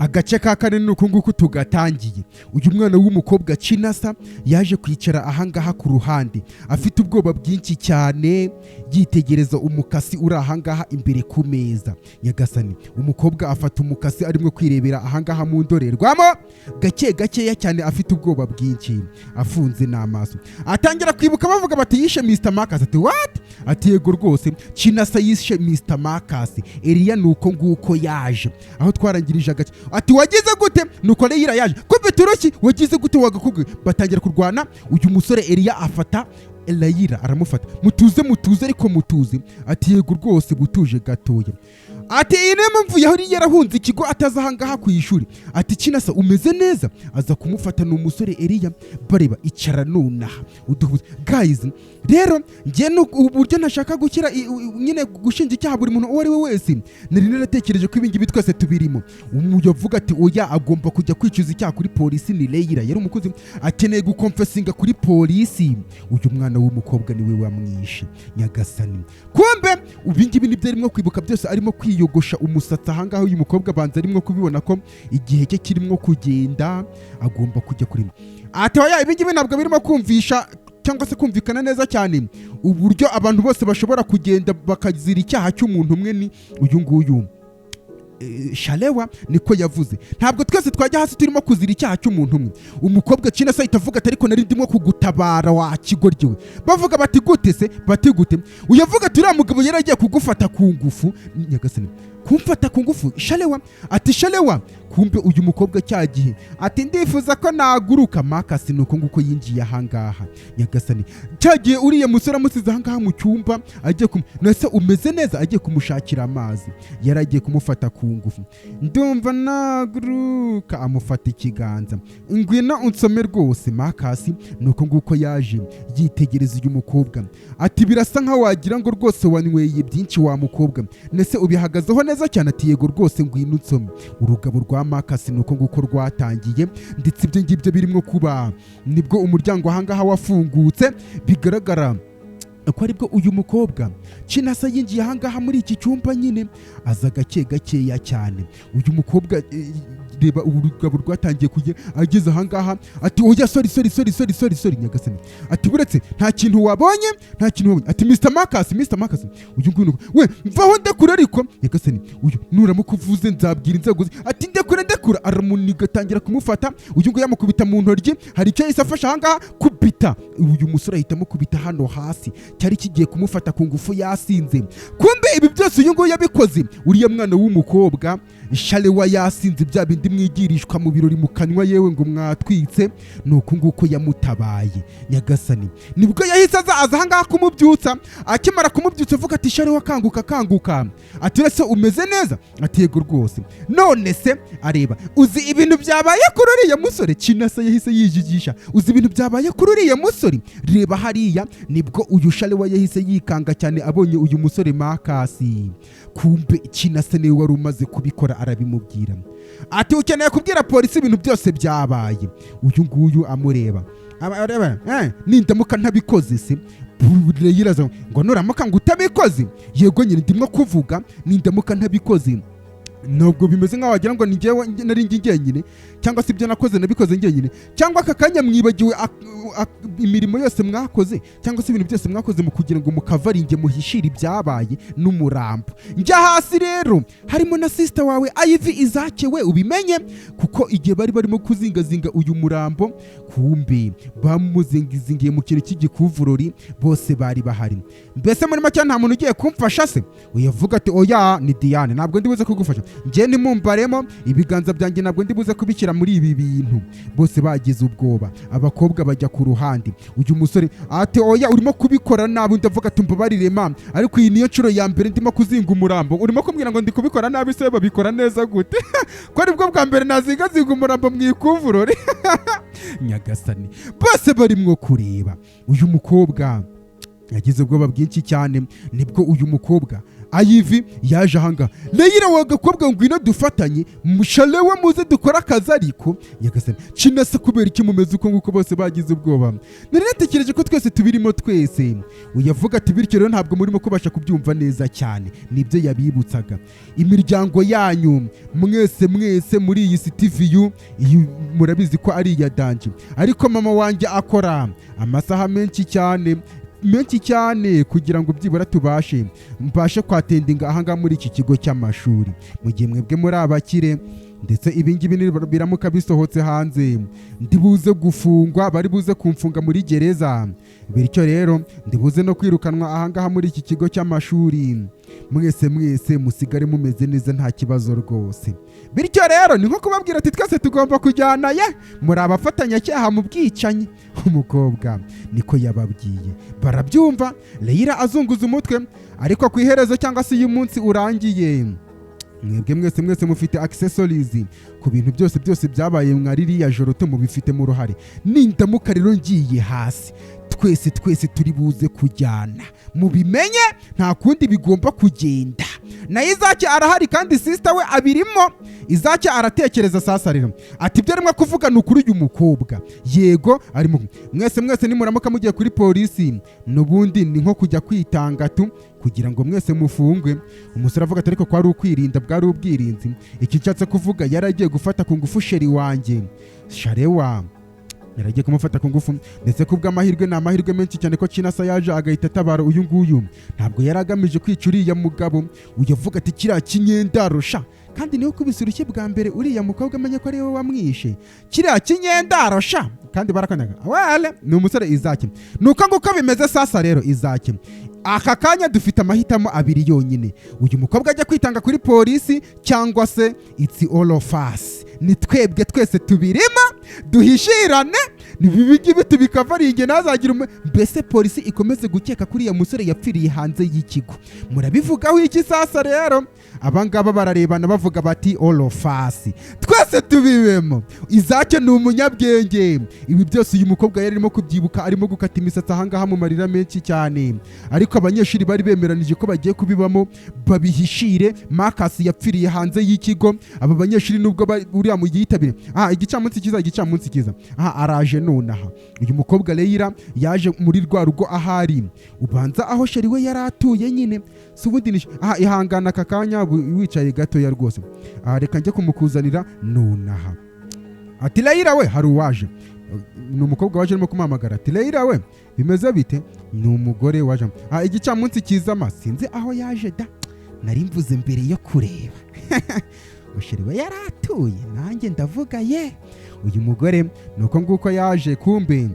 Agace ka kane ni uku nguku tugatangiye. Uyu mwana w'umukobwa Chinasa yaje kwicara ahangaha ku ruhande afite ubwoba bwinshi cyane, yitegereza umukasi uri ahangaha imbere ku meza. Nyagasani, umukobwa afata umukasi, arimo kwirebera ahangaha mu ndorerwamo gake gakeya cyane, afite ubwoba bwinshi, afunze n'amaso, atangira kwibuka bavuga bati yishe Mr Marcus. Ati: "What?" Ati: "Yego rwose, Chinasa yishe Mr Marcus." Eliya ni uko nguko yaje aho twarangirije agace. Ati: "Wagize gute?" Nuko Leila yaje kubita urushyi. "Wagize gute wagakubwe?" Batangira kurwana. Uyu musore Eliya afata Layira, aramufata. "Mutuze, mutuze, ariko mutuze." Ati: "Yego rwose, butuje gatoya." Ati: "Iyi niyo mpamvu yari yarahunze ikigo, ataza ahangaha ku ishuri." Ati: "Kinasa, umeze neza?" Aza kumufata, ni umusore Eliya. Bareba, icara nonaha uduhuze. Guys, rero njye ni uburyo ntashaka gushyira nyine gushinja icyaha buri muntu uwo ari we wese. Nari naratekereje ko ibingibi twese tubirimo. Umuntu yavuga ati: "Oya, agomba kujya kwicuza icyaha kuri polisi." Ni Leila, yari umukozi, akeneye guconfessinga kuri polisi. Uyu mwana w'umukobwa niwe wamwishe. Nyagasani, kumbe ibingibi nibyo arimo kwibuka byose, arimo kwiyogosha umusatsi ahangaha. Uyu mukobwa abanza arimo kubibona ko igihe cye kirimo kugenda, agomba kujya kuri. Ati: "Oya, ibingibi ntabwo birimo kumvisha cyangwa se kumvikana neza cyane, uburyo abantu bose bashobora kugenda bakazira icyaha cy'umuntu umwe." Ni uyu nguyu Shalewa niko yavuze: "Ntabwo twese twajya hasi turimo kuzira icyaha cy'umuntu umwe." Umukobwa Cina se ahita avuga ati: "Ariko nari ndimo kugutabara, wa kigoryi we." Bavuga bati: "Gute se?" Bati: "Gute?" Uyavuga ati: "Uriya mugabo yari agiye kugufata ku ngufu." Nyagasani, kumfata ku ngufu? Shalewa ati: "Shalewa." Kumbe uyu mukobwa cya gihe ati: "Ndifuza ko naguruka." Makasi ni uko nguko yinjiye ahangaha. Nyagasani, cya gihe uriya musore amusize ahangaha mu cyumba, agiye kum nese umeze neza, agiye kumushakira amazi, yari agiye kumufata ku ngufu. "Ndumva naguruka." Amufata ikiganza: "Ngwino unsome rwose." Makasi ni uko nguko yaje yitegereza uyu mukobwa, ati: "Birasa nkaho wagira ngo rwose wanyweye byinshi, wa mukobwa. Nese ubihagazeho neza cyane?" Ati: "Yego rwose, ngwino unsome." Urugabo rwa Makasi ni uko nguko rwatangiye, ndetse ibyo ngibyo birimo kuba nibwo umuryango ahangaha wafungutse. Bigaragara ko aribwo uyu mukobwa Chinasa yinjiye ahangaha muri iki cyumba nyine, aza gake gakeya cyane. Uyu mukobwa reba urugabo rwatangiye kujya. Ageze ahangaha ati: "Oya, sorry, sorry, sorry, sorry, sorry, sorry." Nyagasani, ati: "Buretse, nta kintu wabonye, nta kintu wabonye." Ati: "Mr Marcus, Mr Marcus." Uyu nguyu we: "Mvaho, ndekura." Ariko nyagasani, uyu nuramuka uvuze nzabwira inzego ati: "Ndekure, ndekura." Aramuniga, atangira kumufata. Uyu nguyu yamukubita mu ntoryi. Hari icyo yahise afashe ahangaha, kubita uyu musore, ahita amukubita hano hasi. Cyari kigiye kumufata ku ngufu yasinze. Kumbe ibi byose uyu nguyu yabikoze uriya mwana w'umukobwa Shalewa yasinze, bya bindi mwigirishwa mu birori mu kanywa, yewe ngo mwatwitse. Ni uku nguko yamutabaye. Nyagasani, nibwo yahise aza ahangaha kumubyutsa. Akimara kumubyutsa avuga ati: "Shalewa, kanguka, kanguka." Ati: "Ese umeze neza?" Ati: "Yego rwose." None se areba, uzi ibintu byabaye kuri uriya musore? Chinasa yahise yijigisha: "Uzi ibintu byabaye kuri uriya musore? Reba hariya." Nibwo uyu Shalewa yahise yikanga cyane abonye uyu musore Makasi. Kumbe Chinasa niwe wari umaze kubikora. Arabimubwira ati: "Ukeneye kubwira polisi ibintu byose byabaye." Uyu nguyu amureba. Areba, "Nindamuka ntabikoze se?" Yiraza ngo: "Nuramuka ngo utabikoze?" "Yego nyine, ndimo kuvuga nindamuka ntabikoze." Ntabwo bimeze nk'aho wagira ngo ni njyewe nari njye njyenyine, cyangwa se ibyo nakoze nabikoze njyenyine, cyangwa aka kanya mwibagiwe imirimo yose mwakoze, cyangwa se ibintu byose mwakoze mu kugira ngo mucoveringe, muhishire ibyabaye n'umurambo. Njya hasi rero, harimo na sister wawe Ivy Izake, we ubimenye, kuko igihe bari barimo kuzingazinga uyu murambo, kumbe bamuzingizingiye mu kintu cy'igikuvurori, bose bari bahari. Mbese muri make nta muntu ugiye kumfasha se? Uyavuga ati: "Oya, ni Diane, ntabwo ndi buze kugufasha. Njye nimumbaremo ibiganza byanjye, ntabwo ndi buze kubishyira muri ibi bintu." Bose bagize ubwoba, abakobwa bajya ku ruhande. Uyu musore ati: "Oya, urimo kubikora nabi." Undi avuga ati: "Mbabarire mama, ariko iyi niyo nshuro ya mbere ndimo kuzinga umurambo. Urimo kumbwira ngo ndi kubikora nabi se? Babikora neza gute, ko aribwo bwa mbere nazingazinga umurambo mu ikuvurori?" Nyagasani, bose barimwo kureba uyu mukobwa. Yagize ubwoba bwinshi cyane. Nibwo uyu mukobwa Ayivi yaje ahangaha. "Leyira wa gakobwa, ngwino dufatanye mushalewe, muze dukore akazi." Ariko nyagasani, Kinasa, kubera iki mumeze uko nguko? Bose bagize ubwoba. Nari natekereje ko twese tubirimo twese. Uyavuga ati: "Bityo rero ntabwo murimo kubasha kubyumva neza cyane." Nibyo yabibutsaga: imiryango yanyu mwese mwese muri iyi CTVU, iyi murabizi ko ari iya danger, ariko mama wanjye akora amasaha menshi cyane, menshi cyane, kugira ngo byibura tubashe mbashe kwattendinga ahangaha muri iki kigo cy'amashuri, mu gihe mwebwe muri abakire. Ndetse ibingibi biramuka bisohotse hanze, ndibuze gufungwa, bari buze kumfunga muri gereza. Bityo rero ndibuze no kwirukanwa ahangaha muri iki kigo cy'amashuri. Mwese mwese musigare mumeze neza, nta kibazo rwose. Bityo rero ni nko kubabwira ati: "Twese tugomba kujyana ye, muri abafatanyacyaha mu bwicanyi." Umukobwa niko yababwiye, barabyumva. Leyira azunguza umutwe, ariko ku iherezo cyangwa se iyo umunsi urangiye, mwebwe mwese mwese mufite accessories ku bintu byose byose byabaye mwa ririya joro, mubifitemo uruhare. Nindamuka rero ngiye hasi, twese twese turi buze kujyana, mubimenye, nta kundi bigomba kugenda. Na Izaki arahari kandi sister we abirimo. Izaki aratekereza. Sasa rero ati: "Ibyo arimo kuvuga ni ukuri." Uyu mukobwa yego arimo. Mwese mwese nimuramuka mugiye kuri polisi, n'ubundi ni nko kujya kwitanga tu kugira ngo mwese mufungwe. Umusore avuga ati: "Ariko kwari ukwirinda, bwari ubwirinzi. Iki nshatse kuvuga, yari agiye gufata ku ngufu chérie wanjye Sharewa, yaragiye kumufata ku ngufu. Ndetse kubw'amahirwe, ni amahirwe menshi cyane ko Chinasa yaje agahita atabara uyu nguyu. Ntabwo yari agamije kwica uriya mugabo." Uyu avuga ati: "Kiriya kinyendaro sha, kandi niwe ukubise urushyi bwa mbere uriya mukobwa, amenye ko ariwe wamwishe. Kiriya kinyendaro sha, kandi barakanyaga." Wale ni umusore Izaki. Ni uko nguko bimeze. Sasa rero Izaki, aka kanya dufite amahitamo abiri yonyine: uyu mukobwa ajya kwitanga kuri polisi, cyangwa se it's all of us, ni twebwe twese tubirimo, duhishirane, ni ngibi tubikavaringe, ntazagire mbese polisi ikomeze gukeka ko uriya musore yapfiriye hanze y'ikigo. Murabivugaho iki? Sasa rero abangaba bararebana, bavuga bati: "All of us, twese tubibemo." Izake ni umunyabwenge. Ibi byose uyu mukobwa yari arimo kubyibuka arimo gukata imisatsi ahangaha mu marira menshi cyane. Ariko abanyeshuri bari bemeranije ko bagiye kubibamo, babihishire. Marcus yapfiriye hanze y'ikigo. Aba banyeshuri nubwo uriya mu yitabire. Aha igicamunsi cyiza, igicamunsi cyiza. Aha araje nonaha. Uyu mukobwa Leila yaje muri rwa rugo ahari, ubanza aho chéri we yari atuye nyine. Si ubundi ni aha. Ihangana aka kanya, wicaye gatoya rwose. Aha reka njye kumukuzanira nonaha. Ati: "Leila we, hari uwaje." Ni umukobwa waje arimo kumuhamagara, ati: "Leila we, bimeze bite?" Ni umugore waje. Ah, igicamunsi cyiza ma. Sinzi aho yaje da, nari mvuze mbere yo kureba ngo chéri we yari atuye, nanjye ndavuga ye. Uyu mugore ni uko nguko yaje, kumbe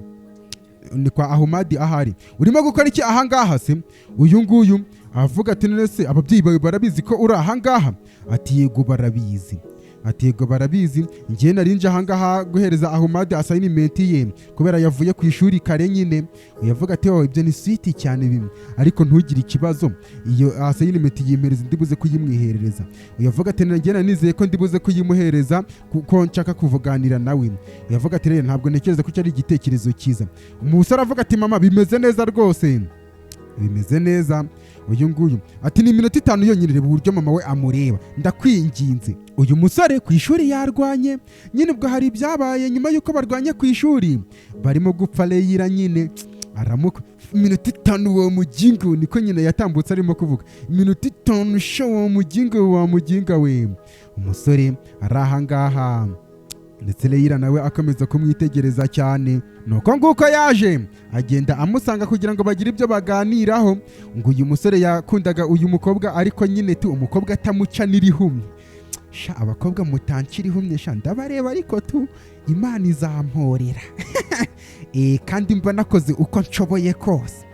ni kwa Ahumadi ahari. "Urimo gukora iki ahangaha se?" Uyu nguyu avuga ati: "None se ababyeyi bawe barabizi ko uri ahangaha?" Ati: "Yego barabizi." Ati: "Yego barabizi. Njye nari nje ahangaha guhereza Ahumadi assignment ye kubera yavuye ku ishuri kare nyine." Yavuga ati: "Oh, ibyo ni sweet cyane bimwe, ariko ntugire ikibazo, iyo assignment yimpereza, ndibuze kuyimwiherereza." Yavuga ati: "Njye nizeye ko ndibuze kuyimuhereza kuko nshaka kuvuganira nawe." Yavuga ati: "Rero ntabwo ntekereza ko icyo ari igitekerezo cyiza." Umusore avuga ati: "Mama, bimeze neza rwose, bimeze neza." Uyu nguyu ati: "Ni iminota 5 yonyine." Reba uburyo mama we amureba: "Ndakwinginze." Uyu musore ku ishuri yarwanye nyine, ubwo hari ibyabaye nyuma y'uko barwanye ku ishuri, barimo gupfa Leyira nyine aramuka. "Iminota 5 wa mugingo," niko nyine yatambutse arimo kuvuga. "Iminota 5 sha wa mugingo, wa muginga we." Umusore ari ahangaha, ndetse Leyira nawe akomeza kumwitegereza cyane. Nuko nguko yaje agenda amusanga kugira ngo bagire ibyo baganiraho. Ngo uyu musore yakundaga uyu mukobwa, ariko nyine tu umukobwa atamuca n'irihumye. Sha, abakobwa mutanca irihumye sha, ndabareba, ariko tu Imana izamporera. Kandi mba nakoze uko nshoboye kose.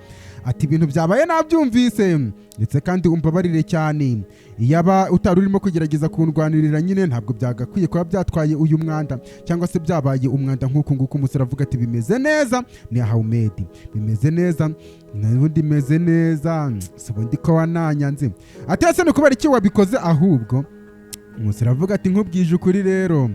Ati: "Ibintu byabaye nabyumvise, ndetse kandi umbabarire cyane. Iyaba utari urimo kugerageza kundwanirira nyine, ntabwo byagakwiye kuba byatwaye uyu mwanda cyangwa se byabaye umwanda nk'uku nguku." Umusore avuga ati: "Bimeze neza." Ni Ahumedi: "Bimeze neza, n'ubundi meze neza, si ubundi ko wananyanze." Ati: "Ese ni ukubera iki wabikoze ahubwo?" Umusore avuga ati: "Nkubwije ukuri rero,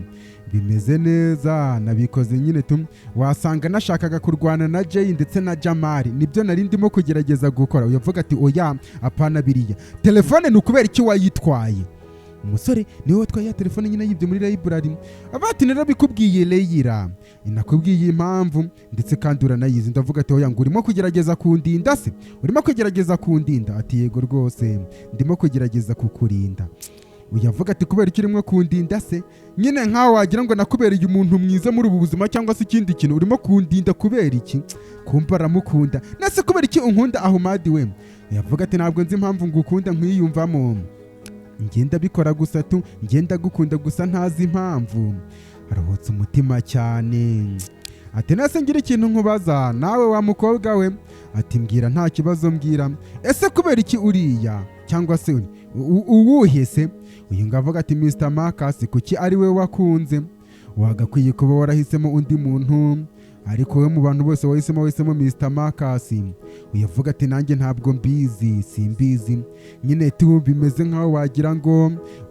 bimeze neza, nabikoze nyine tu wasanga nashakaga kurwana na Jay ndetse na Jamari, nibyo nari ndimo kugerageza gukora." Uyu avuga ati: "Oya, apana biriya. Telefone ni ukubera icyo wayitwaye?" Umusore niwe watwaye ya telefone nyine yibye muri library. Abati: "Narabikubwiye Leila, nakubwiye impamvu ndetse kandi uranayizi." Ndavuga ati: "Oya, ngo urimo kugerageza kundinda se? Urimo kugerageza kundinda?" Ati: "Yego rwose, ndimo kugerageza kukurinda." Uyu avuga ati: "Kubera icyo urimo kundinda se nyine, nkaho wagira ngo nakubereye umuntu mwiza muri ubu buzima cyangwa se ikindi kintu, urimo kundinda kubera iki?" Kumva aramukunda. "Nase kubera iki unkunda, Ahumadi we?" Yavuga ati: "Ntabwo nzi impamvu ngukunda, nkwiyumvamo, ngenda bikora gusa tu, ngenda gukunda gusa ntazi impamvu." Aruhutse umutima cyane. Ati: "Nase ngira ikintu nkubaza nawe, wa mukobwa we?" Ati: "Mbwira, nta kibazo, mbwira." "Ese kubera iki uriya cyangwa se uwuhe se?" Uyu ngo avuga ati: "Mr Marcus, kuki ari we wakunze? Wagakwiye kuba warahisemo undi muntu, ariko we mu bantu bose wahisemo, wahisemo Mr Marcus." Uyu avuga ati: "Nanjye ntabwo mbizi, simbizi nyine tu, bimeze nkaho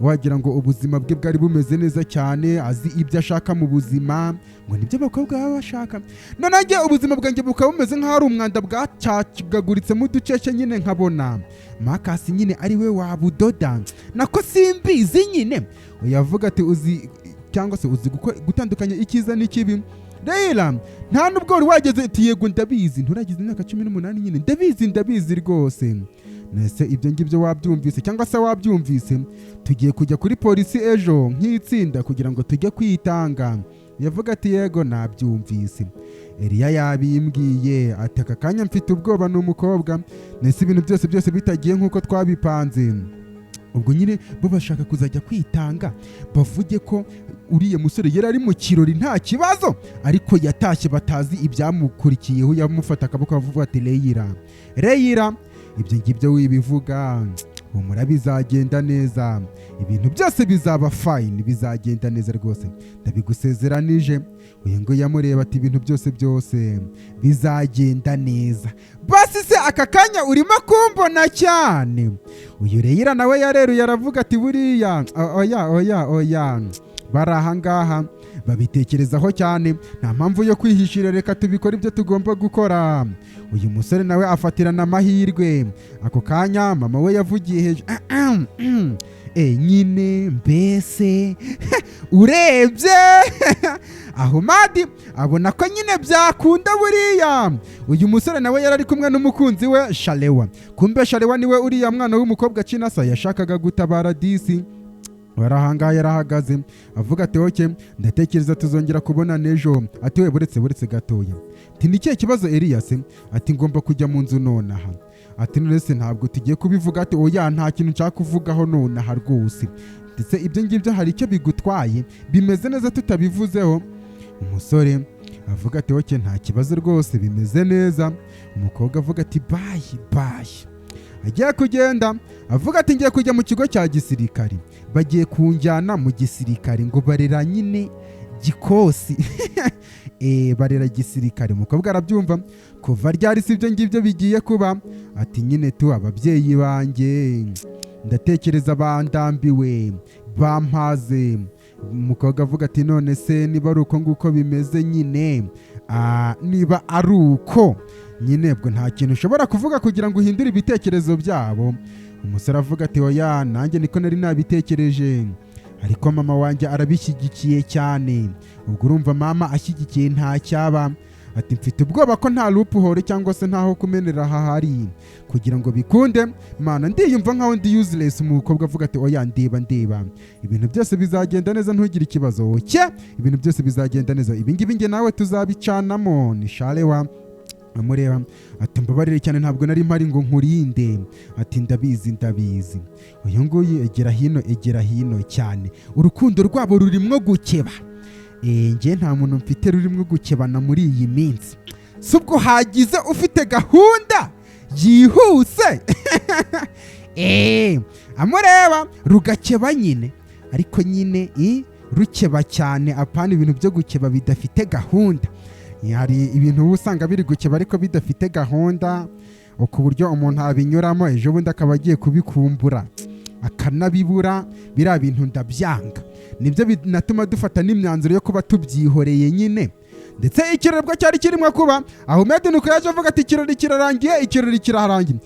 wagira ngo ubuzima bwe bwari bumeze neza cyane, azi ibyo ashaka mu buzima, ngo nibyo abakobwa baba bashaka, none nanjye ubuzima bwanjye bukaba bumeze nk'aho ari umwanda bwacagaguritsemo uducece nyine, nkabona Marcus nyine ari we wabudoda, nako simbizi nyine." Uyu avuga ati: "Uzi cyangwa se uzi gutandukanya icyiza n'ikibi, Leila? Nta nubwo wari wageze." Ati: "Yego, ndabizi, nturageze imyaka 18 nyine, ndabizi, ndabizi rwose." Nese ibyo ngibyo wabyumvise cyangwa se wabyumvise? Tugiye kujya kuri polisi ejo nk'itsinda kugira ngo tujye kwitanga. Yavuga ati: "Yego, nabyumvise, Eliya yabimbwiye." Ati: "Aka kanya mfite ubwoba." Ni umukobwa. Nese ibintu byose byose bitagiye nk'uko twabipanze? Ubwo nyine bo bashaka kuzajya kwitanga, bavuge ko uriya musore yari ari mu kirori nta kibazo, ariko yatashye batazi ibyamukurikiyeho. Yamufata akaboko, avuga ati: "Leila, Leila, ibyo ngibyo wibivuga, humura, bizagenda neza, ibintu byose bizaba fine, bizagenda neza rwose, ndabigusezeranije." Uyu ngo yamureba ati: "Ibintu byose byose bizagenda neza." Basi se aka kanya urimo kumbona cyane? Uyu Leila nawe yareruye, aravuga ati: "Buriya oya, oya, oya." Bari ahangaha babitekerezaho cyane. Nta mpamvu yo kwihishira, reka tubikore ibyo tugomba gukora. Uyu musore nawe afatirana amahirwe. Ako kanya mama we yavugiye hejuru nyine mbese urebye Ahumadi abona ko nyine byakunda. Buriya uyu musore nawe yari ari kumwe n'umukunzi we Shalewa. Kumbe Shalewa niwe uriya mwana w'umukobwa Chinasa yashakaga gutabara disi. Barahangaha, yarahagaze, avuga ati: "Okay, ndatekereza tuzongera kubonana ejo." Ati: "We, buretse, buretse gatoya." Ati: "Ni ikihe kibazo, Elias?" Ati: "Ngomba kujya mu nzu nonaha." Ati: "None se ntabwo tugiye kubivuga?" Ati: "Oya, nta kintu nshaka kuvugaho nonaha rwose." Ndetse ibyo ngibyo hari icyo bigutwaye? Bimeze neza tutabivuzeho. Umusore avuga ati: "Okay, nta kibazo rwose, bimeze neza." Umukobwa avuga ati: "Bye bye." Agiye kugenda, avuga ati: "Ngiye kujya mu kigo cya gisirikari, bagiye kunjyana mu gisirikari, ngo barera nyine gikosi, barera gisirikare." Umukobwa arabyumva. "Kuva ryari si ibyo ngibyo bigiye kuba?" Ati: "Nyine tu ababyeyi banjye ndatekereza bandambiwe, bampaze." Umukobwa avuga ati: "None se niba ari uko nguko bimeze nyine, niba ari uko nyine, ubwo nta kintu ushobora kuvuga kugira ngo uhindure ibitekerezo byabo?" Umusore avuga ati: "Oya, nanjye niko nari nabitekereje, ariko mama wanjye arabishyigikiye cyane." Ubwo urumva mama ashyigikiye nta cyaba. Ati: "Mfite ubwoba ko nta loophole cyangwa se ntaho kumenera hahari kugira ngo bikunde. Mana, ndiyumva nkaho ndi useless." Umukobwa avuga ati: "Oya, ndeba, ndeba, ibintu byose bizagenda neza, ntugire ikibazo cye, ibintu byose bizagenda neza, ibi ngibi njye nawe tuzabicanamo." Ni Sharewa amureba, ati: "Mbabarire cyane, ntabwo nari mpari ngo nkurinde." Ati: "Ndabizi, ndabizi." Uyu nguyu egera hino, egera hino cyane. Urukundo rwabo rurimwo gukeba. Njye nta muntu mfite rurimo gukebana muri iyi minsi. Si ubwo hagize ufite gahunda yihuse? Amureba rugakeba nyine, ariko nyine rukeba cyane, apana ibintu byo gukeba bidafite gahunda. Hari ibintu uba usanga biri gukeba ariko bidafite gahunda, ku buryo umuntu abinyuramo ejo bundi akaba agiye kubikumbura. Akanabibura. Biriya bintu ndabyanga, nibyo binatuma dufata n'imyanzuro yo kuba tubyihoreye nyine. Ndetse ikirori bwo cyari kirimo kuba aho, Medi nuko yaje avuga ati: "Ikirori kirarangiye, ikirori kirarangiye,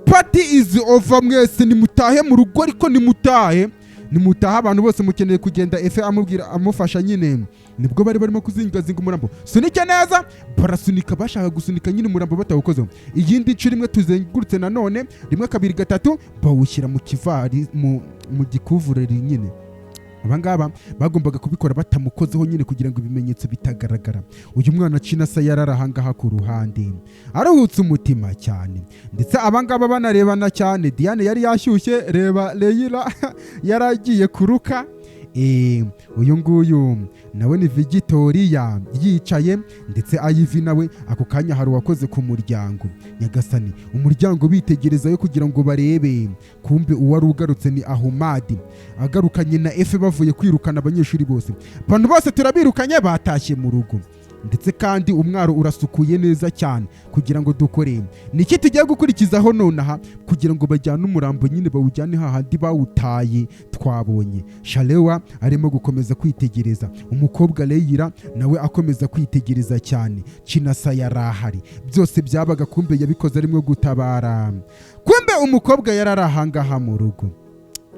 party is over, mwese nimutahe mu rugo." Ariko nimutahe, nimutahe, abantu bose mukeneye kugenda. Efe amubwira, amufasha nyine. Nibwo bari barimo kuzingazinga umurambo. Sunike neza, barasunika, bashaka gusunika nyine umurambo batawukozeho. Iyindi nshuro imwe tuzengurutse nanone, rimwe, kabiri, gatatu, bawushyira mu kivari, mu gikuvureri nyine. Abangaba bagombaga kubikora batamukozeho nyine kugira ngo ibimenyetso bitagaragara. Uyu mwana Chinasa yarari ahangaha ku ruhande, aruhutse umutima cyane. Ndetse abangaba banarebana cyane. Diane yari yashyushye, reba Leyila yari agiye kuruka. Uyu nguyu nawe ni Victoria yicaye, ndetse Ayivi nawe. Ako kanya hari uwakoze ku muryango. Nyagasani, umuryango bitegerezayo kugira ngo barebe, kumbe uwari ugarutse ni Ahumadi agarukanye na Efe, bavuye kwirukana abanyeshuri bose. Abantu bose turabirukanye, batashye mu rugo. Ndetse kandi umwaro urasukuye neza cyane. Kugira ngo dukore niki tugiye gukurikizaho nonaha kugira ngo bajyane umurambo nyine, bawujyane hahandi bawutaye? Twabonye Shalewa arimo gukomeza kwitegereza umukobwa Leyira, nawe akomeza kwitegereza cyane. Chinasa yari ahari, byose byabaga, kumbe yabikoze arimo gutabara. Kumbe umukobwa yari ari ahangaha mu rugo,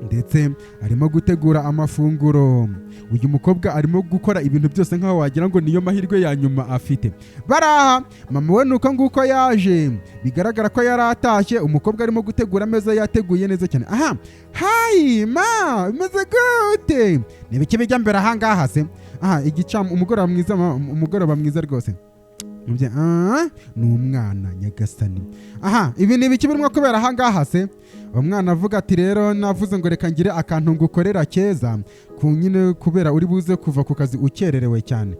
ndetse arimo gutegura amafunguro. Uyu mukobwa arimo gukora ibintu byose nk'aho wagira ngo niyo mahirwe ya nyuma afite. Baraha mama we, nuko nguko yaje, bigaragara ko yari atashye. Umukobwa arimo gutegura ameza, yateguye neza cyane. Aha, hi ma, bimeze gute? Ni ibiki bijya mbere ahangaha se? Aha igicamu, umugoroba mwiza mama, umugoroba mwiza rwose. Ah, ni umwana. Nyagasani, aha ibi ni ibiki birimo kubera ahangaha se? Umwana avuga ati: "Rero navuze ngo reka ngire akantu ngukorera keza ku nyine, kubera uri buze kuva ku kazi ukererewe cyane."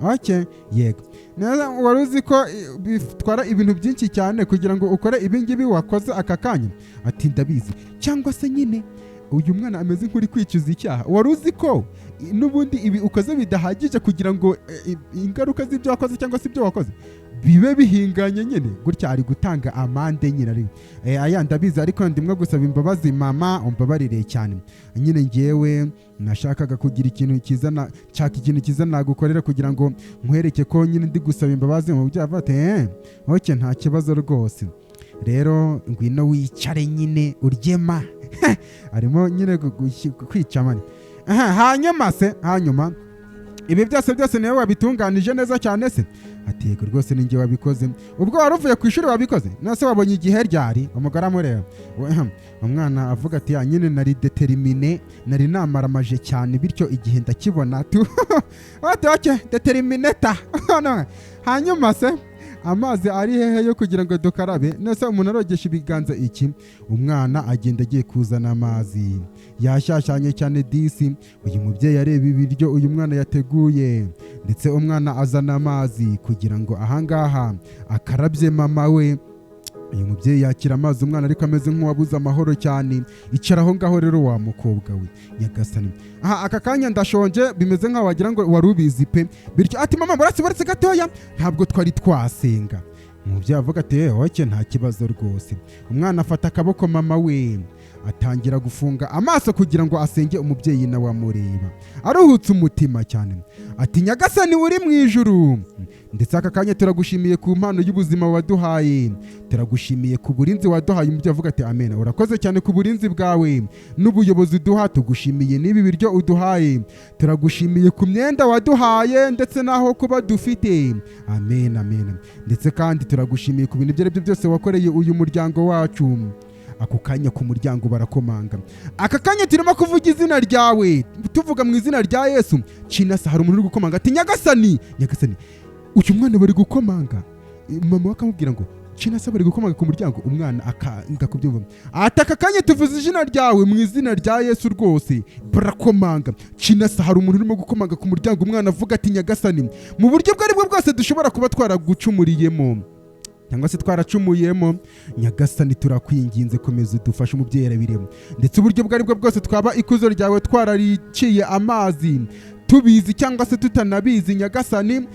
Okay, yego. Neza, wari uzi ko bitwara ibintu byinshi cyane kugira ngo ukore ibi ngibi wakoze aka kanya? Ati: "Ndabizi." Cyangwa se nyine uyu mwana ameze nk'uri kwicuza icyaha. Wari uzi ko n'ubundi ibi ukoze bidahagije kugira ngo ingaruka z'ibyo wakoze cyangwa se ibyo wakoze bibe bihinganye nyine gutya? Ari gutanga amande nyine, ari aya: "Ndabizi, ariko ndimwe gusaba imbabazi mama, umbabarire cyane nyine. Ngewe nashakaga kugira ikintu cyiza na nshaka ikintu cyiza nagukorera kugira ngo nkwereke ko nyine ndi gusaba imbabazi." Mu byo ati: "Okay, nta kibazo rwose, rero ngwino wicare nyine uryema." Arimo nyine kwica mani. Aha, hanyuma se, hanyuma ibi byose byose niwe wabitunganije neza cyane se? Ati: "Yego rwose, ni njye wabikoze." "Ubwo wari uvuye ku ishuri wabikoze? Nase wabonye igihe ryari?" Umugore amureba. Umwana avuga ati: "Ya nyine nari determined, nari namaramaje cyane, bityo igihe ndakibona tu." Ati: "Okay, determinator. Hanyuma se amazi ari hehe yo kugira ngo dukarabe nese? Umuntu arogesha ibiganza iki?" Umwana agenda agiye kuzana amazi, yashyashyanye cyane disi. Uyu mubyeyi areba ibiryo uyu mwana yateguye, ndetse umwana azana amazi kugira ngo ahangaha akarabye mama we. Uyu mubyeyi yakira amazi, umwana ariko ameze nk'uwabuze amahoro cyane. "Icara aho ngaho rero wa mukobwa we." Nyagasani, aha aka kanya ndashonje, bimeze nk'aho wagira ngo wari ubizi pe. Bityo ati: "Mama, buretse, buretse gatoya, ntabwo twari twasenga." Umubyeyi avuga ati: "Okay, nta kibazo rwose." Umwana afata akaboko mama we, atangira gufunga amaso kugira ngo asenge. Umubyeyi nawe amureba, aruhutse umutima cyane, ati: "Nyagasani uri mu ijuru, ndetse aka kanya turagushimiye ku mpano y'ubuzima waduhaye, turagushimiye ku burinzi waduhaye." Umubyeyi avuga ati: "Amen, urakoze cyane ku burinzi bwawe n'ubuyobozi uduha, tugushimiye n'ibi biryo uduhaye, turagushimiye ku myenda waduhaye ndetse n'aho kuba dufite, amen, amen. Ndetse kandi turagushimiye ku bintu ibyo ari byo byose wakoreye uyu muryango wacu." Ako kanya ku muryango barakomanga. "Aka kanya turimo kuvuga izina ryawe, tuvuga mu izina rya Yesu." Chinasa, hari umuntu uri gukomanga. Ati: "Nyagasani, nyagasani, uyu mwana bari gukomanga." Mama we akamubwira ngo: "Chinasa, bari gukomanga ku muryango." Umwana akanga kubyumva, ati: "Aka kanya tuvuze izina ryawe mu izina rya Yesu rwose." Barakomanga. Chinasa, hari umuntu urimo gukomanga ku muryango. Umwana avuga ati: "Nyagasani, mu buryo ubwo ari bwo bwose dushobora kuba twaragucumuriyemo cyangwa se twaracumuyemo, Nyagasani turakwinginze, komeza udufashe." Umubyeyi arabireba. "Ndetse uburyo ubwo ari bwo bwose twaba ikuzo ryawe twarariciye amazi, tubizi cyangwa se tutanabizi, Nyagasani,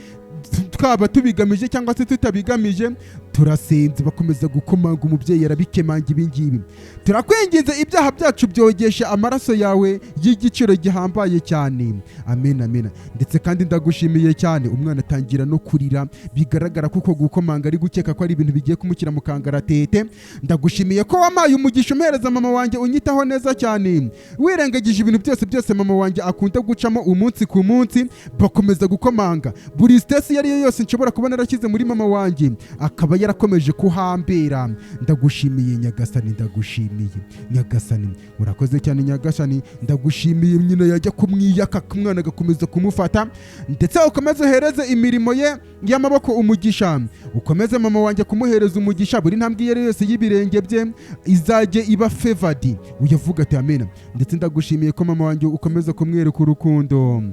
twaba tubigamije cyangwa se tutabigamije." Turasenze. Bakomeza gukomanga, umubyeyi arabikemanga ibingibi. Turakwinginze, ibyaha byacu byogesha amaraso yawe y'igiciro gihambaye cyane. Amen, amen. Ndetse kandi ndagushimiye cyane. Umwana atangira no kurira, bigaragara ko uko gukomanga ari gukeka ko ari ibintu bigiye kumushyira mu kangaratete. Ndagushimiye ko wampaye umugisha, umuhereza mama wanjye unyitaho neza cyane, wirengagije ibintu byose byose mama wanjye akunda gucamo umunsi ku munsi. Bakomeza gukomanga. Buri stress iyo ari yo yose nshobora kuba narashyize muri mama wanjye, akaba yarakomeje kuhambera. Ndagushimiye Nyagasani, ndagushimiye Nyagasani, urakoze cyane Nyagasani, ndagushimiye. Nyina yajya kumwiyaka, umwana agakomeza kumufata. Ndetse ukomeze uhereze imirimo ye y'amaboko umugisha, ukomeze mama wanjye kumuhereza umugisha, buri ntambwe iyo ari yo yose y'ibirenge bye izajye iba favored. Uyavuga ati amena. Ndetse ndagushimiye ko mama wanjye ukomeza kumwereka urukundo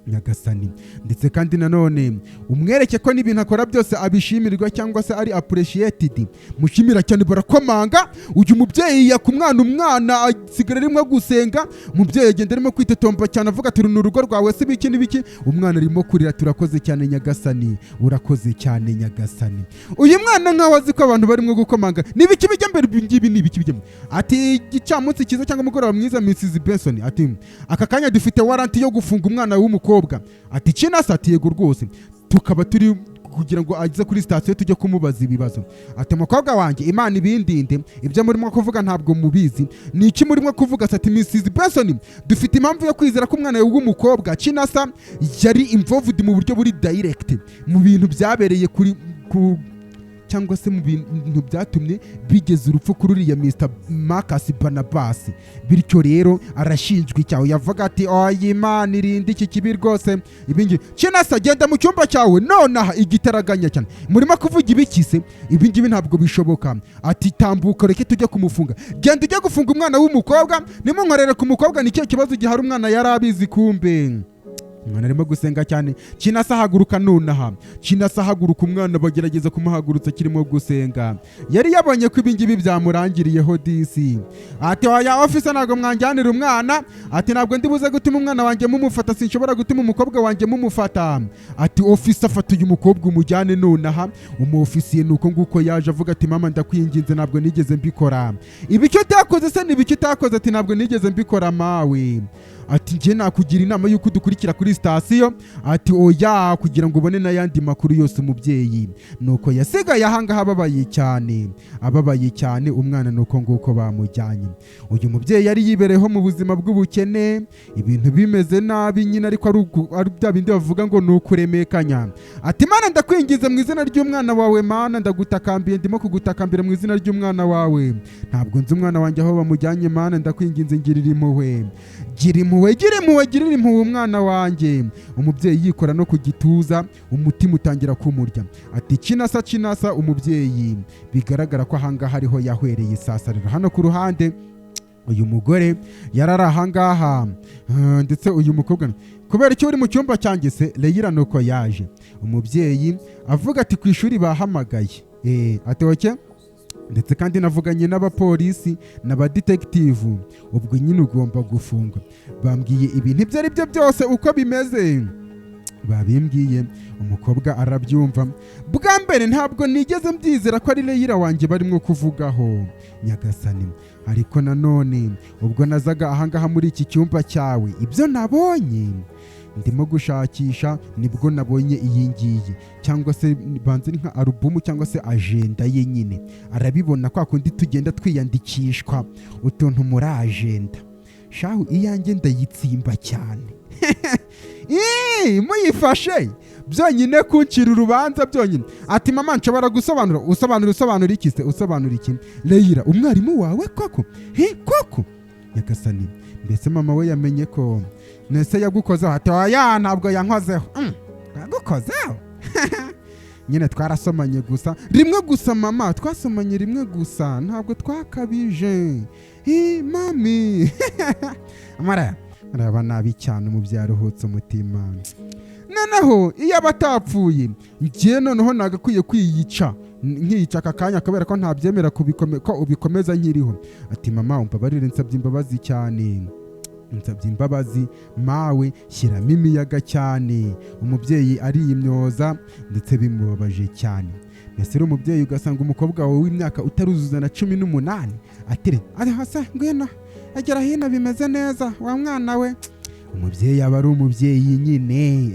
Nyagasani. Ndetse kandi nanone umwereke ko n'ibintu akora byose abishimirwa cyangwa se ari appreciated. Mushimira cyane. Barakomanga. Uyu mubyeyi yaka umwana, umwana asigara arimo gusenga. Umubyeyi agenda arimo kwitotomba cyane, avuga ati: "Uru ni urugo rwawe se? Ibiki n'ibiki?" Umwana arimo kurira. Turakoze cyane Nyagasani, urakoze cyane Nyagasani. Uyu mwana nkaho azi ko abantu barimo gukomanga. Ni ibiki bijya mbere? Ibi ngibi ni ibiki bijya mbere? Ati: "Igicamunsi cyiza cyangwa umugoroba mwiza, Mrs Benson." Ati: "Aka kanya dufite warrant yo gufunga umwana w'umukobwa." Ati: "Chinasa?" Ati: "Yego rwose, tukaba turi kugira ngo aze kuri sitasiyo tujye kumubaza ibibazo." Ati: "Umukobwa wanjye, Imana ibindinde, ibyo murimo kuvuga ntabwo mubizi. Ni iki murimo kuvuga se?" Ati: "Mrs Benson, dufite impamvu yo kwizera ko umwana w'umukobwa Chinasa yari involved mu buryo buri direct mu bintu byabereye kuri ku cyangwa se mu bintu byatumye bigeza urupfu kuri uriya Mr Marcus Barnabas. Bityo rero arashinjwa icyaha." Yavuga ati: "Oya, Imana irinde iki kibi rwose ibingibi. Chinasa, genda mu cyumba cyawe nonaha igitaraganya cyane. Murimo kuvuga ibiki se? Ibingibi ntabwo bishoboka." Ati: "Tambuka reke tujye kumufunga. Genda ujye gufunga umwana w'umukobwa. Nimunkorere ku mukobwa, ni cyo kibazo gihari." Umwana yari abizi. Kumbe umwana arimo gusenga cyane. Chinasa, ahaguruka nonaha. Chinasa, ahaguruka. Umwana bagerageza kumuhagurutsa kirimo gusenga. Yari yabonye ko ibingibi byamurangiriyeho disi. Ati: "Oya officer, ntabwo mwanjyanira umwana." Ati: "Ntabwo ndi buze gutuma umwana wanjye mumufata, sinshobora gutuma umukobwa wanjye mumufata." Ati: "Officer, fata uyu mukobwa umujyane nonaha." Umuofisiye ni uko nguko yaje, avuga ati: "Mama, ndakwinginze, ntabwo nigeze mbikora." "Ibiki utakoze se? Ni ibiki utakoze?" Ati: "Ntabwo nigeze mbikora mawe." Ati: "Njye nakugira inama y'uko udukurikira kuri sitasiyo." Ati: "Oya, kugira ngo ubone n'ayandi makuru yose." Umubyeyi nuko yasigaye ahangaha ababaye cyane, ababaye cyane. Umwana nuko nguko bamujyanye. Uyu mubyeyi yari yibereyeho mu buzima bw'ubukene, ibintu bimeze nabi nyine, ariko ari bya bindi bavuga ngo ni ukuremekanya. Ati: "Mana, ndakwingize mu izina ry'umwana wawe. Mana, ndagutakambiye, ndimo kugutakambira mu izina ry'umwana wawe. Ntabwo nzi umwana wanjye aho bamujyanye. Mana, ndakwinginze, ngirira impuhwe, gira impuhwe, gira impuhwe, girira impuhwe umwana wanjye." Umubyeyi yikora no ku gituza, umutima utangira kumurya. Ati: "Chinasa, Chinasa." Umubyeyi bigaragara ko ahangaha ariho yahwereye. Sasa rero hano ku ruhande uyu mugore yari ari ahangaha. Ndetse uyu mukobwa: "Kubera icyo uri mu cyumba cyanjye se?" Leyira nuko yaje. Umubyeyi avuga ati: "Ku ishuri bahamagaye." Ati: "Okay, ndetse kandi navuganye n'abapolisi n'abadetective, ubwo nyine ugomba gufungwa. Bambwiye ibintu ibyo ari byo byose uko bimeze, babimbwiye." Umukobwa arabyumva. "Bwa mbere ntabwo nigeze mbyizera ko ari Leyira wanjye barimo kuvugaho Nyagasani. Ariko nanone ubwo nazaga ahangaha muri iki cyumba cyawe, ibyo nabonye ndimo gushakisha, nibwo nabonye iyi ngiyi, cyangwa se banze ni nka alubumu cyangwa se agenda ye nyine." Arabibona kwa kundi tugenda twiyandikishwa utuntu muri agenda. Shahu, iyanjye ndayitsimba cyane. Ii, muyifashe byonyine kuncira urubanza byonyine. Ati: "Mama, nshobora gusobanura." "Usobanura, usobanura iki se? Usobanura iki?" "Leyira, umwarimu wawe koko? He koko Nyagasani, mbese mama we yamenye ko nese yagukozeho?" Ati: "Oya, ntabwo yankozeho." Yagukozeho nyine, twarasomanye gusa rimwe gusa mama, twasomanye rimwe gusa, ntabwo twakabije. Hi, mami amara araba nabi cyane." Umubyeyi aruhutse umutima. Noneho iyo aba atapfuye, njye noneho nagakwiye kwiyica, nkiyica aka kanya, kubera ko ntabyemera ko ubikomeza nkiriho. Ati: "Mama, umbabarire, nsabye imbabazi cyane, nsabye imbabazi mawe." Shyiramo imiyaga cyane. Umubyeyi ariyimyoza, ndetse bimubabaje cyane. Ese uri umubyeyi ugasanga umukobwa wawe w'imyaka utaruzuza na 18 atere ari hasi, ngwino agera hino, bimeze neza wa mwana we? Umubyeyi aba ari umubyeyi nyine.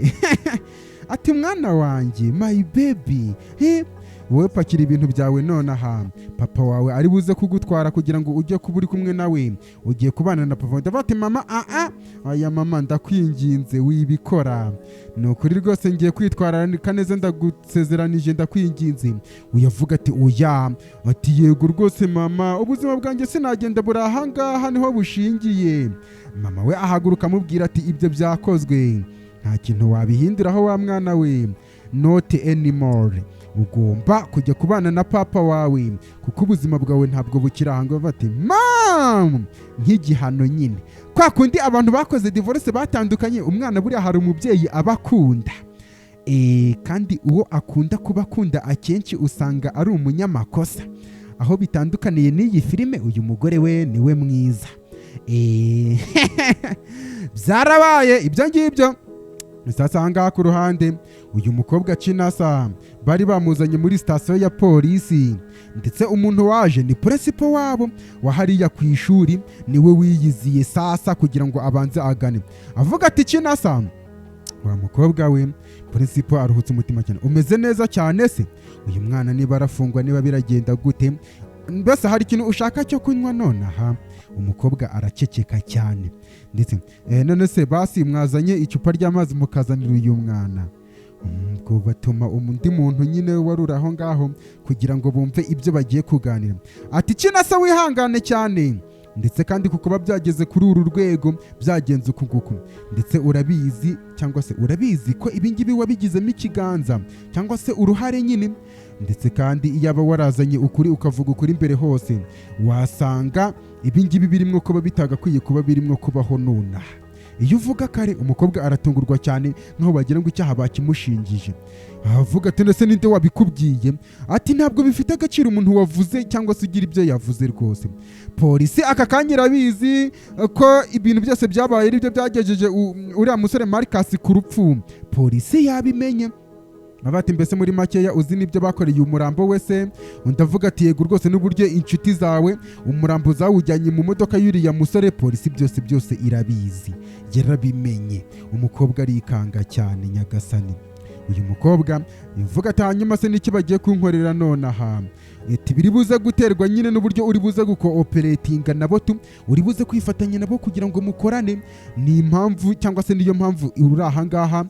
Ati: "Mwana wanjye, my baby, he, wowe pakira ibintu byawe nonaha, papa wawe ari buze kugutwara kugira ngo ujye kuba uri kumwe nawe, ugiye kubana na papa." Ndavuga ati: "Mama, aa, aya mama, ndakwinginze wibikora, ni ukuri rwose ngiye kwitwararika neza, ndagusezeranije, ndakwinginze." Uyavuga ati: "Oya." Ati: "Yego rwose mama, ubuzima bwanjye sinagenda, buri ahangaha niho bushingiye." Mama we ahaguruka amubwira ati: "Ibyo byakozwe, nta kintu wabihinduraho wa mwana we, not anymore. Ugomba kujya kubana na papa wawe kuko ubuzima bwawe ntabwo bukiri aha ngaha." Bati: "Mom!" Nk'igihano nyine, kwa kundi abantu bakoze divorce batandukanye, umwana buriya hari umubyeyi aba akunda. Kandi uwo akunda kuba akunda akenshi usanga ari umunyamakosa. Aho bitandukaniye n'iyi filime, uyu mugore we niwe mwiza. Byarabaye ibyo ngibyo. Sasa aha ngaha ku ruhande, uyu mukobwa Chinasa bari bamuzanye muri sitasiyo ya polisi, ndetse umuntu waje ni principal wabo wa hariya ku ishuri, niwe wiyiziye sasa kugira ngo abanze agane. Avuga ati: "Chinasa, wa mukobwa we." Principal aruhutse umutima cyane: "Umeze neza cyane se?" Uyu mwana niba arafungwa, niba biragenda gute? Mbese hari ikintu ushaka cyo kunywa nonaha? Umukobwa araceceka cyane. Ndetse none se basi mwazanye icupa ry'amazi mukazanira uyu mwana? Ubwo batuma undi muntu nyine wari uri aho ngaho kugira ngo bumve ibyo bagiye kuganira. Ati: "Chinasa, wihangane cyane, ndetse kandi kuko byageze kuri uru rwego, byagenze uku nguku, ndetse urabizi cyangwa se urabizi ko ibingibi wabigizemo ikiganza cyangwa se uruhare nyine. Ndetse kandi iyaba warazanye ukuri, ukavuga ukuri imbere hose, wasanga ibingibi birimo kuba bitagakwiye kuba birimo kubaho nonaha iyo uvuga kare." Umukobwa aratungurwa cyane nk'aho bagira ngo icyaha bakimushingije. Avuga ati: "Ndetse ninde wabikubwiye?" Ati: "Ntabwo bifite agaciro umuntu wavuze cyangwa se ugira ibyo yavuze rwose. Polisi aka kanya irabizi ko ibintu byose byabaye aribyo byagejeje uriya musore Marcus ku rupfu. Polisi yabimenye." Bati: "Mbese muri makeya uzi n'ibyo bakoreye umurambo we se?" Undi avuga ati: "Yego rwose, n'uburyo inshuti zawe umurambo zawujyanye mu modoka y'uriya musore, polisi byose byose irabizi, yarabimenye." Umukobwa arikanga cyane. Nyagasani! Uyu mukobwa ivuga ati: "Hanyuma se n'iki bagiye kunkorera nonaha?" Ati: "Biri buze guterwa nyine n'uburyo uri buze gukooperatinga nabo, tu uri buze kwifatanya nabo kugira ngo mukorane. Ni impamvu cyangwa se niyo mpamvu uri aha ngaha,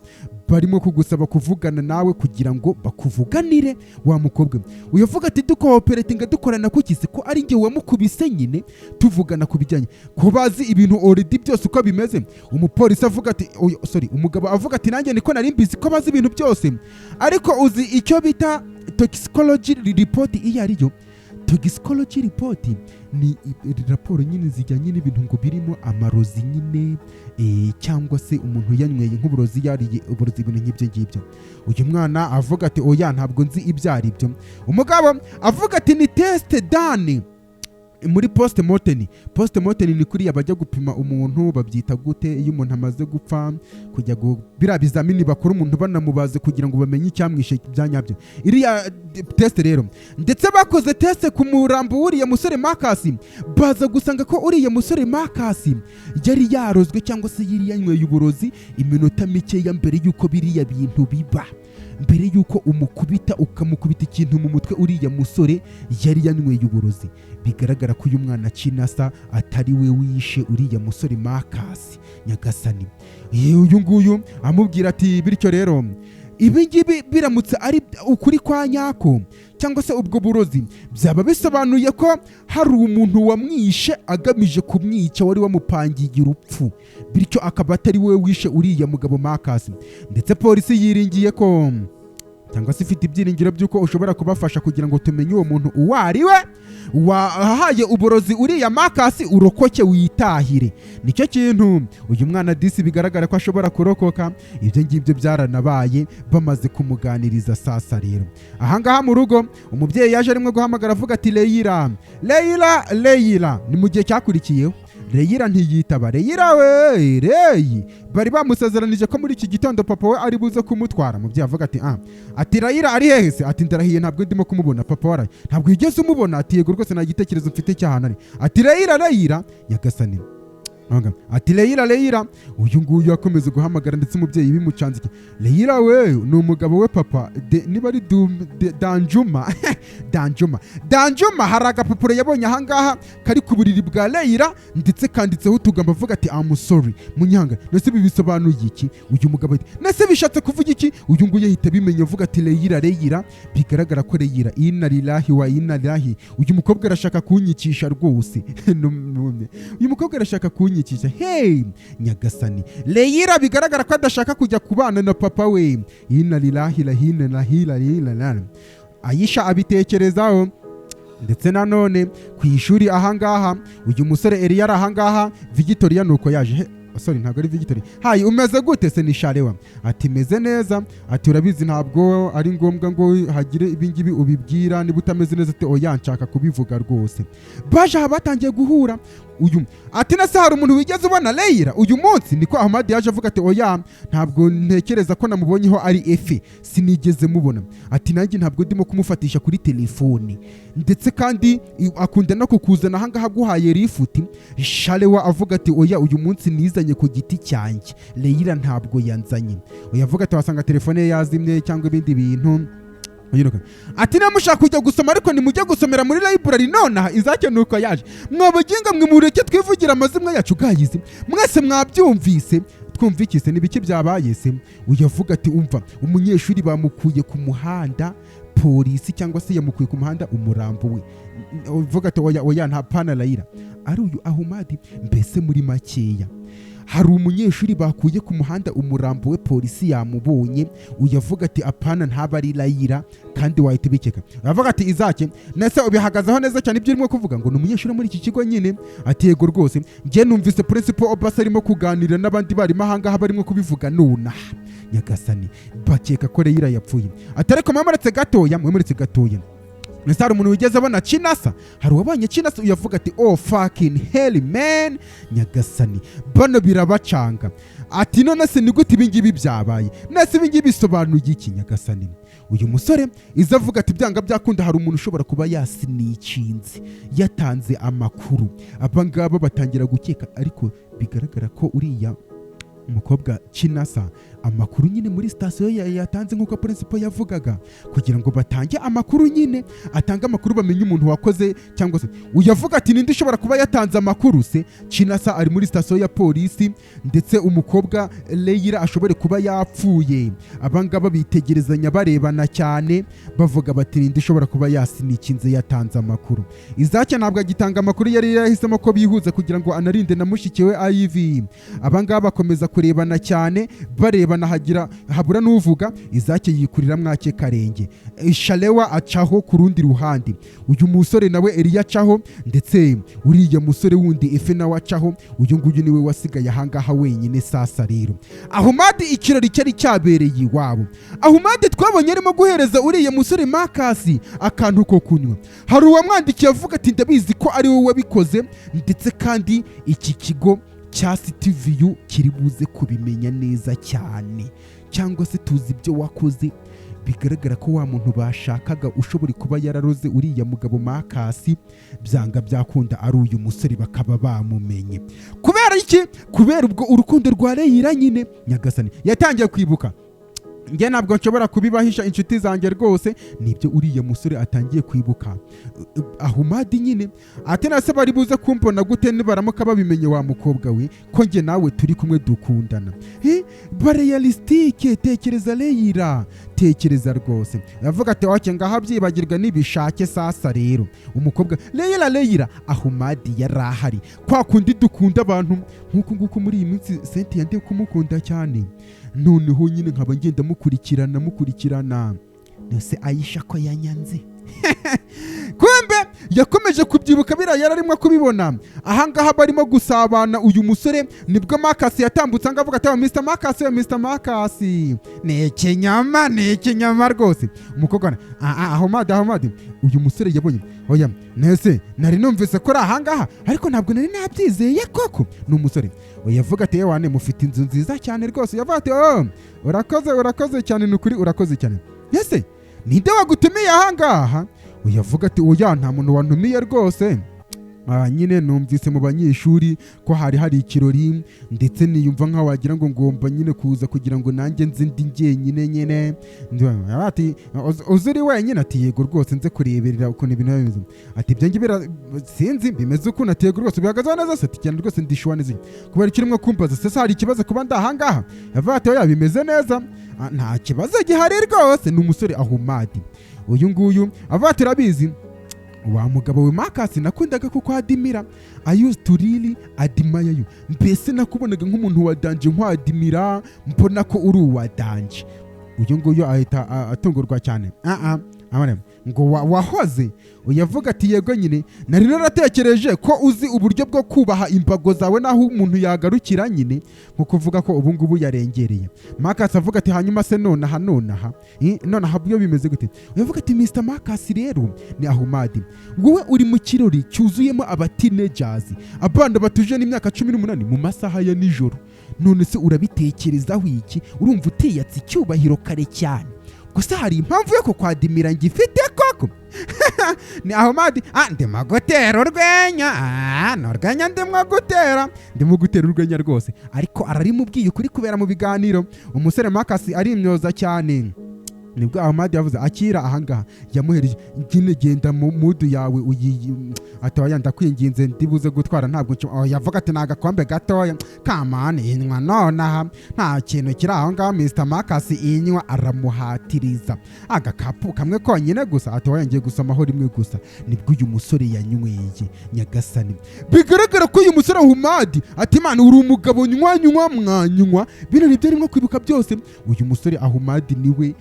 barimo kugusaba kuvugana nawe kugira ngo bakuvuganire wa mukobwa." Uyu avuga ati: "Dukooperatinga, dukorana kuki se, ko ari njye wamukubise nyine? Tuvugana ku bijyanye ko bazi ibintu already byose uko bimeze?" Umupolisi avuga ati, sorry, umugabo avuga ati: "Nanjye niko nari mbizi ko bazi ibintu byose, ariko uzi icyo bita toxicology report iyo ari yo?" Toxicology report ni raporo nyine zijyanye n'ibintu ngo birimo amarozi nyine, cyangwa se umuntu yanyweye nk'uburozi, yariye uburozi, ibintu nk'ibyo ngibyo. Uyu mwana avuga ati: "Oya, ntabwo nzi ibyo ari byo." Umugabo avuga ati: "Ni test done muri post mortem." Post mortem ni kuriya bajya gupima umuntu, babyita gute, iyo umuntu amaze gupfa, kujya biriya bizamini bakora umuntu banamubaze kugira ngo bamenye icyamwishe bya nyabyo. Iriya test rero, ndetse bakoze test ku murambo w'uriya musore Marcus, baza gusanga ko uriya musore Marcus yari yarozwe cyangwa se yari yanyweye uburozi iminota mikeya mbere y'uko biriya bintu biba. Mbere y'uko umukubita, ukamukubita ikintu mu mutwe, uriya musore yari yanyweye uburozi. Bigaragara ko uyu mwana Chinasa atari we wishe uriya musore Marcus. Nyagasani! Uyu nguyu amubwira ati: "Bityo rero ibi ngibi biramutse ari ukuri kwa nyako cyangwa se ubwo burozi, byaba bisobanuye ko hari umuntu wamwishe agamije kumwica, wari wamupangiye urupfu, bityo akaba atari we wishe uriya mugabo Marcus. Ndetse polisi yiringiye ko cyangwa se ifite ibyiringiro by'uko ushobora kubafasha kugira ngo tumenye uwo muntu uwo ari we wahaye uburozi uriya Marcus, urokoke witahire." Nicyo kintu uyu mwana disi bigaragara ko ashobora kurokoka. Ibyo ngibyo byaranabaye bamaze kumuganiriza. Sasa rero ahangaha mu rugo, umubyeyi yaje arimo guhamagara avuga ati: "Leyira, Leyira, Leyira." Ni mu gihe cyakurikiyeho. Reyira ntiyitaba. Reyira we, Reyi, bari bamusezeranije ko muri iki gitondo papa we ari buze kumutwara. Mubyeyi avuga ati: "Ah," ati: "Rayira ari hehe se?" Ati: "Ndarahiye, ntabwo ndimo kumubona." Papa waraye ntabwo wigeze umubona? Ati: "Yego rwose, nta gitekerezo mfite cy'ahantu ari." Ati: "Reyira, Reyira, nyagasani." Ati: "Reyira, Reyira." Uyu nguyu akomeza guhamagara, ndetse umubyeyi bimucanze iki. Reyira we ni umugabo we papa niba ari Danjuma, Danjuma, Danjuma. Hari agapapuro yabonye ahangaha kari ku buriri bwa Reyira, ndetse kanditseho utugambo avuga ati: "I'm sorry, munyanga." Nese ibi bisobanuye iki? Uyu mugabo ati: "Nese bishatse kuvuga iki?" Uyu nguyu ahita abimenya, avuga ati: "Reyira, Reyira." Bigaragara ko Reyira, inna lillahi wa inna lillahi, uyu mukobwa arashaka kunyicisha rwose. Numye. Uyu mukobwa arashaka kunyicisha. Hey, nyagasani! Reyira bigaragara ko adashaka kujya kubana na papa we. Inna lillahi la hina la hila hila la. Ayisha abitekerezaho. Ndetse nanone ku ishuri ahangaha, uyu musore Eliya ari ahangaha. Victoria nuko yaje. He, sorry, ntabwo ari Victoria. Hayi, umeze gute se? Ni Sharewa. Ati: "Meze neza." Ati: "Urabizi, ntabwo ari ngombwa ngo hagire ibingibi ubibwira niba utameze neza." Ati: "Oya, nshaka kubivuga rwose." Baje aha, batangiye guhura. Uyu ati: "Nase hari umuntu wigeze ubona Leila uyu munsi?" Niko Ahmad yaje avuga ati: "Oya, ntabwo ntekereza ko namubonyeho, ari efe sinigeze mubona." Ati: "Nanjye ntabwo ndimo kumufatisha kuri telefoni, ndetse kandi akunda no kukuzana ahangaha aguhaye lifuti." Sharewa avuga ati: "Oya, uyu munsi nizanye ku giti cyanjye, Leila ntabwo yanzanye." Oya, avuga ati: "Wasanga telefone ye yazimye cyangwa ibindi bintu." Ati: "Niba mushaka kujya gusoma, ariko nimujye gusomera muri library nonaha." Izake nuko yaje: "Mwabaginga mwe, mureke twivugira amazimwe yacu." Guys, mwese mwabyumvise? Twumvikise n'ibiki byabaye se? Uyavuga ati: "Umva, umunyeshuri bamukuye ku muhanda, polisi cyangwa se yamukuye ku muhanda umurambo we." Uvuga ati: "Oya, oya, nta pana Layira ari uyu Ahumadi." Mbese muri makeya, hari umunyeshuri bakuye ku muhanda umurambo we, polisi yamubonye. Uyavuga ati: "Apana, ntaba ari Layira." Kandi wahita ubikeka. Aravuga ati: "Izake, nese ubihagazeho neza cyane ibyo urimo kuvuga ngo ni umunyeshuri wo muri iki kigo nyine?" Ati: "Yego rwose, njye numvise principal Obasa arimo kuganira n'abandi barimu ahangaha barimo kubivuga nonaha." Nyagasani, bakeka ko Layira yapfuye. Ati: "Ariko mwemuretse gatoya, mwemuretse gatoya. Ese hari umuntu wigeze abona Chinasa? Hari uwabonye Chinasa?" Uyavuga ati: "Oh, fucking hell, man." Nyagasani, bano birabacanga. Ati: "None se ni gute ibingibi byabaye? Nese ibingibi bisobanuye iki?" Nyagasani, uyu musore iza avuga ati: "Byanga byakunda hari umuntu ushobora kuba yasinicinze, yatanze amakuru." Aba ngaba batangira gukeka, ariko bigaragara ko uriya umukobwa Chinasa amakuru nyine muri sitasiyo yatanze nk'uko principal yavugaga, kugira ngo batange amakuru nyine, atange amakuru bamenye umuntu wakoze. Cyangwa se uyavuga ati: "Ninde ushobora kuba yatanze amakuru se? Chinasa ari muri sitasiyo ya polisi, ndetse umukobwa Leila ashobore kuba yapfuye." Abangaba bitegerezanya, barebana cyane, bavuga bati: "Ninde ushobora kuba yasinikinze, yatanze amakuru?" Izake ntabwo agitanga amakuru, yari yahisemo ko bihuza kugira ngo anarinde na mushiki we Ivy. Abangaba bakomeza kurebana cyane, barebana, hagira habura n'uvuga. Izake yikurira mwake karenge. Shalewa acaho ku rundi ruhande, uyu musore nawe Eliya acaho, ndetse uriya musore wundi Efe nawe acaho. Uyu nguyu niwe wasigaye ahangaha wenyine. Sasa rero Ahumadi, ikirori cyari cyabereye iwabo. Ahumadi twabonye arimo guhereza uriya musore Makasi akantu ko kunywa. Hari uwamwandikiye avuga ati: "Ndabizi ko ari wowe wabikoze, ndetse kandi iki kigo cya CTVU kiri buze kubimenya neza cyane, cyangwa se tuzi ibyo wakoze." Bigaragara ko wa muntu bashakaga ushobora kuba yararoze uriya mugabo Makasi, byanga byakunda ari uyu musore, bakaba bamumenye. Kubera iki? Kubera ubwo urukundo rwa Leyira nyine. Nyagasani, yatangiye kwibuka: "Njye ntabwo nshobora kubibahisha, inshuti zanjye rwose." Nibyo uriya musore atangiye kwibuka. Ahumadi nyine ati: "Nase bari buze kumbona gute nibaramuka babimenye, wa mukobwa we, ko njye nawe turi kumwe dukundana?" Ba realistic, tekereza Leyira, tekereza rwose. Aravuga ati: "Okay, ngaho byibagirwa nibishake." Sasa rero umukobwa Leyira, Leyira, Ahumadi yari ahari. Kwa kundi dukunda abantu nk'uku nguku, muri iyi minsi Senti ndi kumukunda cyane, noneho nyine nkaba ngenda mukurikirana, mukurikirana. Nose Ayisha ko yanyanze? Kumbe Yakomeje kubyibuka biriya yari arimo kubibona ahangaha barimo gusabana. Uyu musore nibwo Marcus yatambutse ahangaha avuga ati: "Oh, Mr. Marcus, oh, Mr. Marcus, ni ikinyoma, ni ikinyoma rwose." Umukobwa Ahmad, Ahmad. Uyu musore yabonye: "Oya, nese nari numvise ko uri ahangaha, ariko ntabwo nari nabyizeye koko." Ni umusore. Oya, avuga ati: "Ewane, mufite inzu nziza cyane rwose." Yavuga ati: "Oh, urakoze, urakoze cyane, ni ukuri urakoze cyane. Ese ninde wagutumiye ahangaha?" Uyu avuga ati: "Oya, nta muntu wantumiye rwose. Nyine numvise mu banyeshuri ko hari hari ikirori, ndetse niyumva nkaho wagira ngo ngomba nyine kuza kugira ngo nanjye nze ndi njyenyine nyine." Ati: "Uzi uri wenyine?" Ati: "Yego rwose, nze kureberera ukuntu ibintu biba bimeze." Ati: "Ibyo ngibyo sinzi bimeze ukuntu." Ati: "Yego rwose, bihagazeho neza se?" Ati: "Cyane rwose, ndishuwa neza. Kubera icyo urimo kumbaza se? Hari ikibazo kuba ndi ahangaha?" Yavuga ati: "Oya, bimeze neza. Nta kibazo gihari rwose." Ni umusore Ahumadi uyu nguyu. Avuga ati: "Urabizi wa mugabo we Marcus, nakundaga kuko admira. I used to really admire you. Mbese nakubonaga nk'umuntu wa danger, nkwadimira, mbona ko uri uwa danger." Uyu nguyu ahita atungurwa cyane. Amare, ngo wahoze? Uyu avuga ati: "Yego nyine, nari naratekereje ko uzi uburyo bwo kubaha imbago zawe n'aho umuntu yagarukira nyine, nko kuvuga ko ubu ngubu yarengereye." Marcus avuga ati: "Hanyuma se nonaha byo bimeze gute?" Uyu avuga ati: "Mr. Marcus rero, ni Ahumadi, wowe uri mu kirori cyuzuyemo aba teenagers, abana batuje n'imyaka 18, mu masaha ya nijoro. None se urabitekerezaho iki? Urumva utiyatse icyubahiro kare cyane? Gusa hari impamvu yo kukwadimira ngifite koko?" Ni Ahomadi. Ndimo gutera urwenya. Ni urwenya ndimo gutera, ndimo gutera urwenya rwose. Ariko ararimubwiye ukuri kubera mu biganiro. Umusore Marcus arimyoza cyane. Nibwo Ahmad yavuze: "Akira ahangaha." Yamuhereje nyine: "Genda mu mood yawe uyi." Ati: "Oya, ndakwinginze, ndibuze gutwara, ntabwo oh." Yavuga ati: "Ni agakombe gatoya kamani, inywa nonaha, nta kintu kiri aho ngaho. Mr. Marcus, inywa." Aramuhatiriza agakapu kamwe konyine gusa. Ati: "Oya, ngiye gusomaho rimwe gusa." Nibwo uyu musore yanyweye. Nyagasani, bigaragara ko uyu musore Ahumadi ati: "Imana, uri umugabo, nywa, nywa, mwanywa." Bino nibyo arimo kwibuka byose. Uyu musore Ahumadi niwe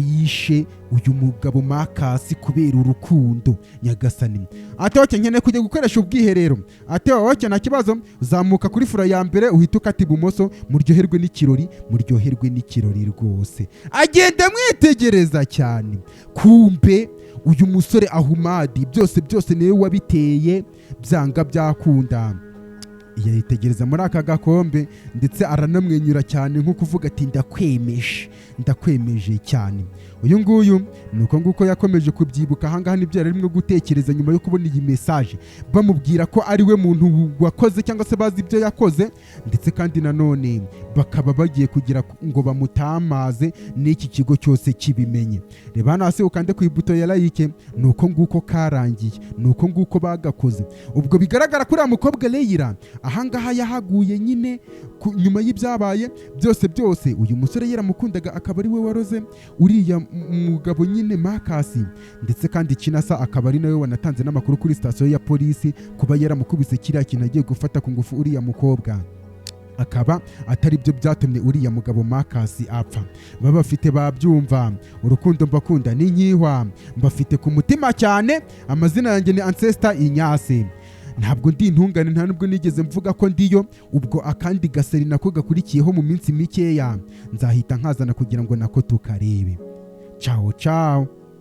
wishe uyu mugabo Marcus kubera urukundo. Nyagasani. Ati: "Okay, nkeneye kujya gukoresha ubwiherero." Ati: "Okay, nta kibazo, zamuka kuri floor ya mbere, uhita ukata ibumoso. Muryoherwe n'ikirori, muryoherwe n'ikirori rwose." Agenda amwitegereza cyane. Kumbe uyu musore Ahumadi byose byose niwe wabiteye, byanga byakunda. Yitegereza muri aka gakombe, ndetse aranamwenyura cyane, nko kuvuga ati: "Ndakwemeje, ndakwemeje cyane." Uyu nguyu ni uko nguko yakomeje kubyibuka ahangaha, nibyo yari arimo gutekereza nyuma yo kubona iyi message bamubwira ko ari we muntu wakoze, cyangwa se bazi ibyo yakoze, ndetse kandi nanone bakaba bagiye kugira ngo bamutamaze n'iki kigo cyose kibimenye. Reba hano hasi, ukande ku ibuto ya like. Ni uko nguko karangiye, ni uko nguko bagakoze. Ubwo bigaragara ko uriya mukobwa Leila ahangaha yahaguye nyine nyuma y'ibyabaye byose byose. Uyu musore yaramukundaga, akaba ari we waroze uriya mugabo nyine Marcus, ndetse kandi Kinasa akaba ari nawe wanatanze n'amakuru kuri sitasiyo ya polisi kuba yaramukubise kiriya kintu agiye gufata ku ngufu uriya mukobwa, akaba atari byo byatumye uriya mugabo Marcus apfa. Baba bafite babyumva. Urukundo mbakunda ni nkihwa, mbafite ku mutima cyane. Amazina yanjye ni Ancestor Inyase. Ntabwo ndi intungane, nta nubwo nigeze mvuga ko ndiyo. Ubwo akandi gaseri nako gakurikiyeho mu minsi mikeya nzahita nkazana kugira ngo nako tukarebe. Ciao ciao.